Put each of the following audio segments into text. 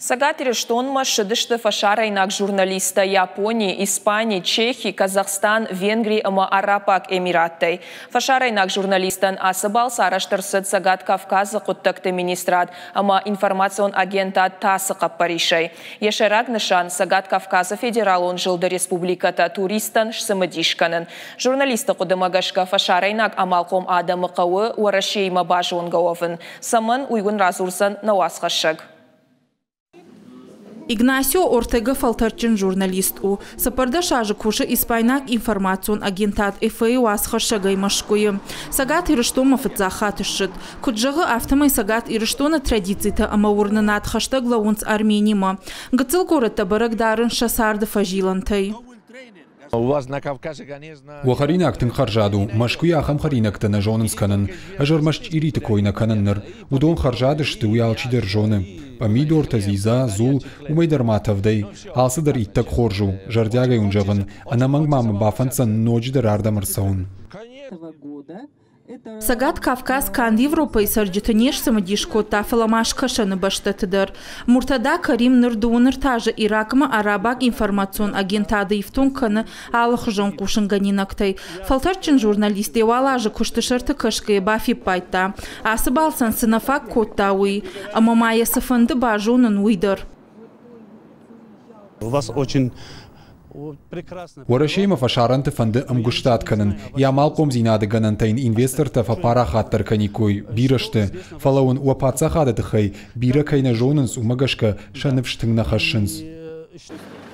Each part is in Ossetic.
Цӕгат Ирыстонмӕ ссыдысты фӕсарӕйнаг журналисттӕ Япони, Испани, Чехи, Казахстан, Венгри ӕмӕ Араббаг Эмираттӕй. Фӕсарӕйнаг журналисттӕн ацы балц арӕзт ӕрцыд Цӕгат Кавказы хъуыддӕгты министрад ӕмӕ информацион агентад ТАСС-ы хъӕппӕрисӕй. Йӕ сӕйраг нысан Цӕгат Кавказы федералон зылды республикӕтӕ туристтӕн сцымыдис кӕнын. Журналистты хъуыдымӕ гӕсгӕ фӕсарӕйнаг амалхъом адӕмы хъӕуы Уӕрӕсеимӕ базонгӕ уӕвын. Цӕмӕн, уый уын радзурдзӕн нӕ уацхӕссӕг. Игнасио Ортега фӕлтӕрдджын журналист у. 14 азы кусы испайнаг информацион агентад ЭФЭ-йы уацхӕссӕгӕй Мӕскуыйы. Цӕгат Ирыстонмӕ фыццаг хатт ссыд. Куыд зӕгъы, афтӕмӕй Цӕгат Ирыстоны традицитӕ ӕмӕ уырнынад хӕстӕг лӕууынц Арменимӕ. Гыццыл горӕттӕ бӕрӕг дарынц сӕ царды фӕзилӕнтӕй. Уӕ хӕринаг тынг хӕрзад у, Мӕскуыйы ахӕм хӕринӕгтӕ нӕ зонынц кӕнын. Ӕз ӕрмӕст чъириты кой нӕ кӕнын ныр. Уыдон хӕрзад сты, уый алчидӕр зоны. Пъамидортӕ, дзидза, дзул, уымӕй дӕр ма тӕвдӕй. Алцыдӕр иттӕг хорз у, зӕрдиагӕй уын зӕгъын, ӕнӕмӕнг ма мӕ бафӕнддзӕн ноджыдӕр ардӕм ӕрцӕуын. Цӕгат Кавказ канд Европӕйы цӕрджыты не сцымыдис кодта, фӕлӕ ма скӕсӕны бӕстӕты дӕр. Муртада Карим ныр дыууын ӕртӕ азы Иракмӕ арабаг информацион агентады ифтонг кӕны алыхуызон хъусынгӕнинӕгтӕй. Фӕлтӕрдджын журналист йӕ уал азы куысты сӕрты кӕсгӕйӕ бафиппайдта, ацы балцӕн цы нӕ фаг кодта, уый, ӕмӕ ма йӕ цы фӕнды базонын, уый дӕр. У вас очень Уӕрӕсеимӕ фӕсарӕнты фӕнды ӕмгуыстад кӕнын, йӕ амалхъомдзинады гӕнӕнтӕ йын инвестортӕ фӕпарахатдӕр кӕниккой, бирӕ сты, фӕлӕ уын уӕ паддзахады тыххӕй бирӕ кӕй нӕ зонынц, уымӕ гӕсгӕ сӕ ныфс тынг нӕ хӕссынц.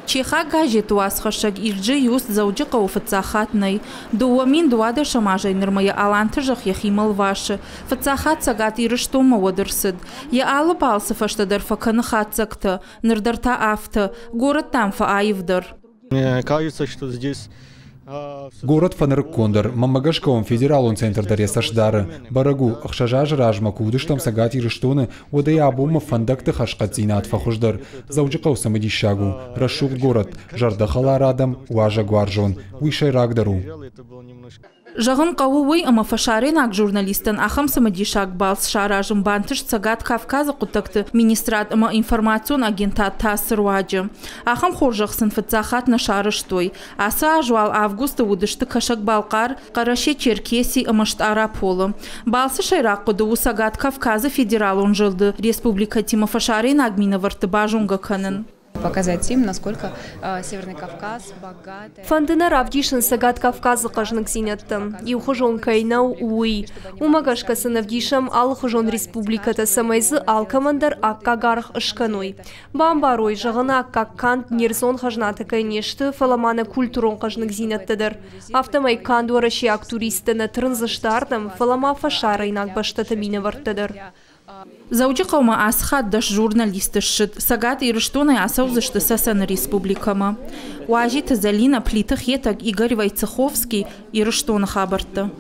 Чехаг газеты уацхӕссӕг Ирджи Юст Дзӕуджыхъӕуы фыццаг хатт нӕй. 2012 азӕй нырмӕ йӕ Аланты зӕхх йӕхимӕ лвасы. Фыццаг хатт Цӕгат Ирыстонмӕ уӕд ӕрцыд. Йӕ алы балцы фӕстӕ дӕр фӕкӕны хатдзӕгтӕ. Ныр дӕр та афтӕ, горӕт дам фӕаивдӕр. Кажется, что здесь Город фӕнырыккондӕр, мӕнмӕ гӕсгӕ уӕм федералон центр дӕр йӕ цӕст дары. Бӕрӕг у, 6 азы размӕ куы уыдыстӕм Цӕгат Ирыстоны, уӕд ӕй абонмӕ фӕндӕгты хӕрзхъӕддзинад фӕхуыздӕр. Дзӕуджыхъӕу цымыдисаг у, рӕсугъд горӕт, зӕрдӕхӕлар адӕм, уазӕгуарзон. Уый сӕйрагдӕр у. Зӕгъын хъӕуы уый, ӕмӕ фӕсарӕйнаг журналисттӕн ахӕм цымыдисаг балц саразын бантыст Цӕгат Кавказы хъуыддӕгты министрад ӕмӕ информацион агентад ТАСС-ы руаджы. Ахӕм хорзӕх сын фыццаг хатт нӕ сарӕзтой. Ацы аз уал августы уыдысты Кӕсӕг-Балхъар, Хъӕрӕсе-Черкеси ӕмӕ Стъараполы. Балцы сӕйраг хъуыды у Цӕгат Кавказы федералон зылды республикӕтимӕ фӕсарӕйнаг минӕвӕртты базонгӕ кӕнын. Показать им, насколько Северный Кавказ богат. Фӕнды нӕ равдисын Цӕгат Кавказы хъӕзныгдзинӕдтӕ, иухуызон кӕй нӕу, уый. Уымӕ гӕсгӕ сын ӕвдисӕм алыхуызон республикӕтӕ, цӕмӕй дзы алкӕмӕн дӕр аккаг аргъ скӕной. Бамбарой, зӕгъыны аккаг канд не рдзон хӕзнатӕ кӕй не сты, фӕлӕ ма нӕ культурон хъӕзныгдзинӕдтӕ дӕр. Афтӕмӕй канд уӕрӕсейаг туристтӕ нӕ тырндзысты ардӕм, фӕлӕ ма фӕсарӕйнаг бӕстӕты минӕвӕрттӕ дӕр. Дзӕуджыхъӕумӕ ацы хатт 10 журналисты ссыд. Цӕгат Ирыстонӕй ацӕудзысты Цӕцӕны республикӕмӕ. Уазиты Зӕлинӕ, Плиты Хетӕг, Игорь Войцеховский, Ирыстоны хабӕрттӕ.